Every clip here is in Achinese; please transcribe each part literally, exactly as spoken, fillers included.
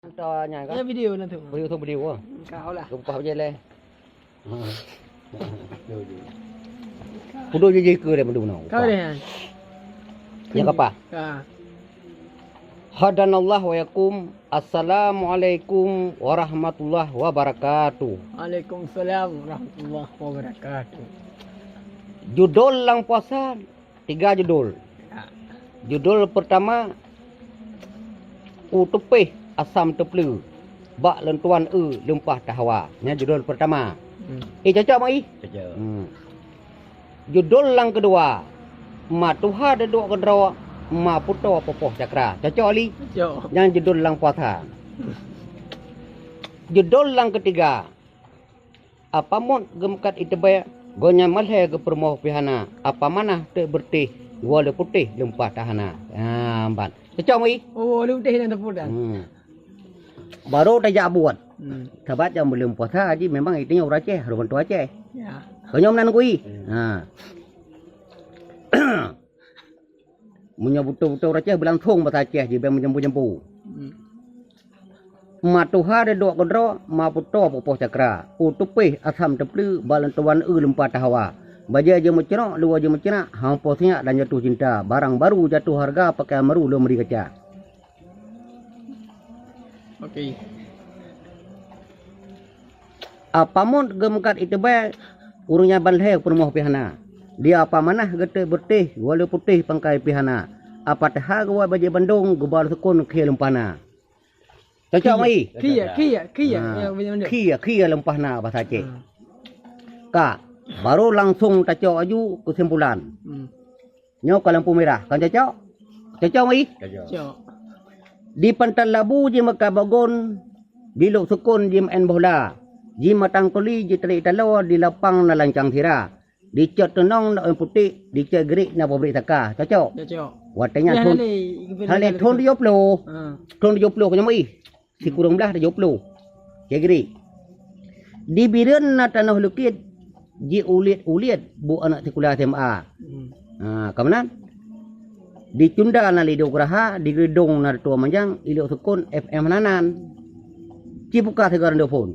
Hantar nyan kan? Ada video nanti. Video tu video, oh. Kau lah. Gempa je leh. Kudu je jih ke dia benda. Kau deh, kan? Yang apa? Ka. Hadanallah wa yakum. Assalamualaikum warahmatullahi wabarakatuh. Waalaikumsalam warahmatullahi wabarakatuh. Judul lam puasa tiga judul. Ya. Judul pertama, U Teupeh Asam Teupleue, bak lôn tuan eu leumpah tahawa. Nyan judul pertama. Hmm. Eh, cocok, Mak I? Cocok. Hmm. Judul nyang keudua, Ma Tuha Deudok Keudroe, Ma Putoe Pupoh Cakra. Cocok, Ali? Cocok. Nyan judul nyang puasa. Judul nyang keutiga, Apa mot geumeukat iteubiet, gobnyan malhée geupeurumoh pih hana, apa manah teuk beureutéh, woe le putéh leumpah tahana. Ha, ban. Cocok, Mak I? Oh, le putéh dan teupeue dan. Hmm. Baru tajak buet. Hmm. Sabat nyang buleuen puasa jih memang itanyoe ureueng Aceh, harôh bantu Aceh. Ya. Konyang meunan kui. Hmm. Ha. Meunyoe beutôi-beutôi ureueng Aceh beulangsong basa Aceh jih, bèk meujampu-jampu. Hmm. Ma Tuha Deudok Keudroe, Ma Putoe Pupoh Cakra, U Teupeh Asam Teupleue, bak lôn tuan eu leumpah tahawa. Bajée jimeucrok, luwa jimeucrak, hampoh seunyak dan jatuh cinta, barang baru jatuh hareuga, pakaian baru lôn meuri kaca. Oke. Apa mot geumeukat iteubiet, ureueng nyan ban lhée peurumoh pih hana. Di apa manah geuteuk beureutéh, woe le putéh pangkai pih hana. Apa teuha geuwoe bajée bandong, geuba le sukon khie leumpah na. Cocok, Mak I? Khie, khie, khie. Ha. Ya, betul, betul. Khie, khie leumpah na basa Aceh. Ha. Ka, baru langsong tacok aju keusimpulan. Hmm. Nyoe ka lampu mirah, kan cocok? Cocok, Mak I? Cocok. Cocok. Di Pantai Labu jimeukat bagon, di Lhoksukon jimeu'en bola, jimatang kuli jitarék taloe, di lapang na lancang sira, dicot teunong na ureueng putéh, dicot grik na pabrik saka. Cocok? Cocok. Watée nyan ya, thon, hale, hale thon tujoh ploh. Ha. Thon tujoh ploh, nyoe, Mak I. Sikureueng blaih tujoh ploh. Cek grik. Di Bireuen na tanoh leukét, jiuliet-uliet bu aneuk sikula S M A. Hmm. Ha, ka meunan. Di Cunda na Lido Graha, di Geudong na Tuan Manjang, i Lhoksukon F M Hananan. Ci buka sigoe random phon.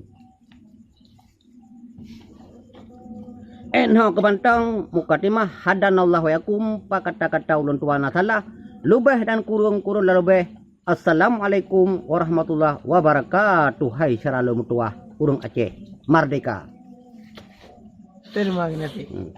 Eh, nyoe keubantong mukadimah hadanallahu wa iyyakum, pa kata-kata ulôn tuan na salah, leubeh dan kureueng-kureueng leubeh. Assalamualaikum warahmatullahi wabarakatuh. Hai syedara lôn meutuwah, ureueng Aceh merdeka. Terima kasih. Hmm.